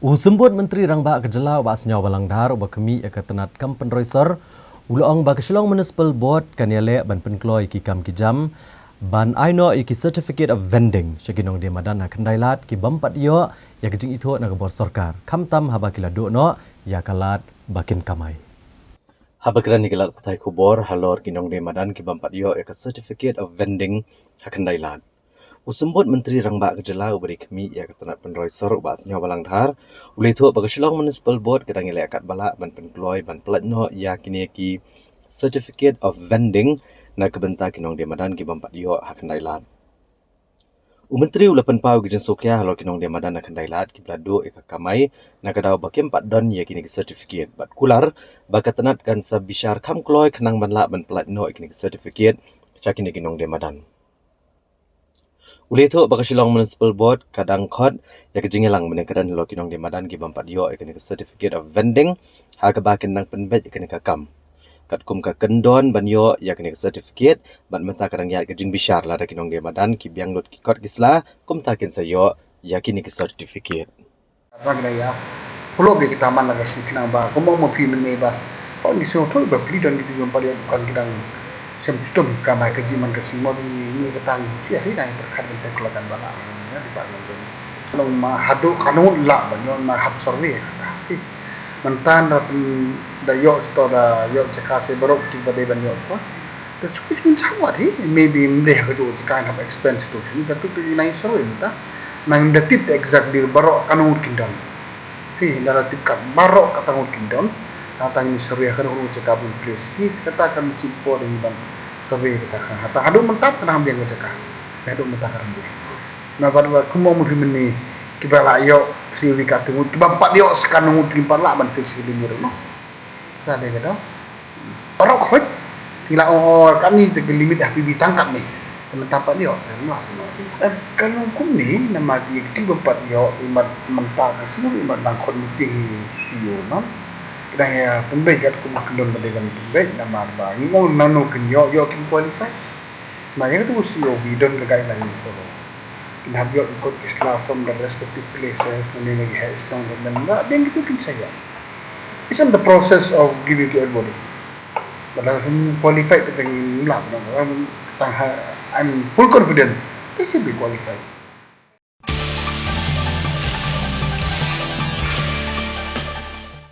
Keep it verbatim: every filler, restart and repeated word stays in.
U Symbud Myntri Rangbah ka jylla u Bah Sniawbhalang Dhar uba khmih ïa ka tnat kam pynroi sor u la ong ba ka Shillong Municipal Board kan ïaleh ban pynkloi ïa ki kam ki jam ban ai noh ïa ki certificate of vending sha ki nongdie madan ha Khyndai Lad ki bym pat ïoh ïa ka jingithuh na ka bor sorkar khamtam haba ki la duh noh ïa ka lad ba kin kamai. Haba kren ïa ki lad pathai khubor halor ki nongdie madan ki bym pat ïoh ïa ka certificate of vending ha Khyndai Lad, u Symbud Myntri Rangbah ka jylla uba dei khmih ïa ka tnat pynroi sor u Bah Sniawbhalang Dhar u la ïathuh ba ka Shillong Municipal Board ka dang ïaleh katba lah ban pynkloi ban pyllait noh ïa kine ki certificate of vending na ka bynta ki nongdie madan ki bym pat ïoh ha Khyndai Lad. U Myntri u la pynpaw ïa ka jingsngewkhia halor ki nongdie madan ha Khyndai Lad kiba la duh ïa ka kamai na ka daw ba kim pat don ïa kine ki certificate bad kular ba ka tnat kan sa bishar kham kloi khnang ban lah ban pyllait noh ïa kine ki certificate sha kine ki nongdie madan. U la ïathuh ba ka Shillong Municipal Board ka dang khot ïa ka jingïalang ban ïakren halor ki nongdie madan ki bym pat ïoh ïa kane ka certificate of vending ha kaba kin nang pynbeit ïa kane ka kam. Katkum ka kyndon ban ïoh ïa kane ka certificate bad mynta ka dang ïaid ka jingbishar lada ki nongdie madan ki biang lut ki kot ki sla kumta kin sa ïoh ïa kine ki certificate. Rang da ïa. Follow bi kita man la ka shi khnang ba kumba mo phi mynne ba. Pon ki sngewthuh ba pli don ki bym pat ïoh kan ki dang shem chitom ka mai ka ji man ka shi mo ni ni ka tang shi hari dang pyrkhat ban pyrkhat kan ba la. Ni di ba long ni. Long ma haduh kanu la ban ïoh ma hap survey. Mynta da ïoh sto da ïoh jaka se baroh ki ba dei ban ïoh. Te shu shu sawat hi, maybe mdeh ka jaka hap expense tu. Ni ta tu tu nai survey mynta. Nang da tip exactly baroh kanu kin don. Hi, da tip kat baroh kanu kin don. Tang tang ni survey kanu kanu jaka bun place. Hi, kata kan si por ni ban survey kata kan. Kata haduh mynta kan biang jaka. Haduh mynta kan biang. Na bad bad kumba mun hi mynni kiba la ïoh si wi katu kiba pat ïoh si kanu kiba la ban fix ki limit no. Ka dei ka dei. Parok hoi. Ngi la ong, oh, kane te ka limit H P B tang katne. Te mynta pat ïoh, te ma sno. Em, ka long kumne, namar ki kti ba pat ïoh, imat mynta ka sno, imat nang khot meeting C E O, no? Kdang ïa pynbeit kat kum ka don ba dei ban pynbeit, namar ba ngi ong nano kin ïoh, ïoh kin qualify. Ma ïa katu C E O, ki don ka guideline follow. Kin hap ïoh ki kot ki sla from the respective places, nane na ki heh shnong, nane na, dang kitu kin sa ïoh. It's in the process of giving to everybody. But I'm qualified to think, no, no, I'm, I'm full confident they should be qualified.